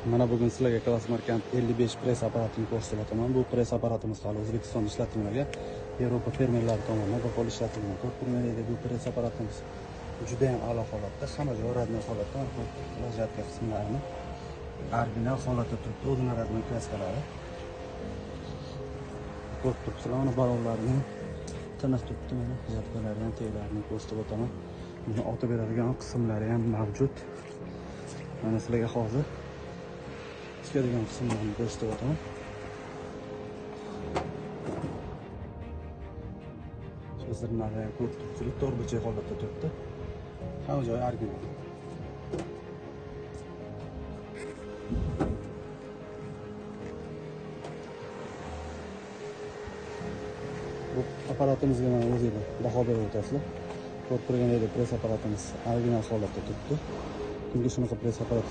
Mana bugun sizlarga Claas Markant 55 press apparatini ko'rsataman. Bu press apparatimiz hali O'zbekistonda ishlatilmagan. Yevropa fermerlari tomonidan bir qo'l ishlatilgan. Ko'rib turganingizdek bu press apparatimiz juda ham a'lo holatda, hamma joyi родной holatda, жатка qismlarini original holatda turibdi, o'zini родной kraskalari. Ko'rib turibsizlar, mana balonlarini tiniq turibdi, mana жатkalari ham teglarini ko'rsatib o'taman. Buni otib beradigan qismlari ham mavjud. Mana sizlarga hozir chiqadigan qismlarini ko'rsatib o'taman. Zirnalari ham ko'rib turibsizlar, to'rtburchak holatda turibdi. Hamma joyi original. Bu apparatimizga mana o'zingizlar baho berib o'tasizlar. Ko'rib turganingizdek press apparatimiz original holatda turibdi. Kimga shunaqa press apparat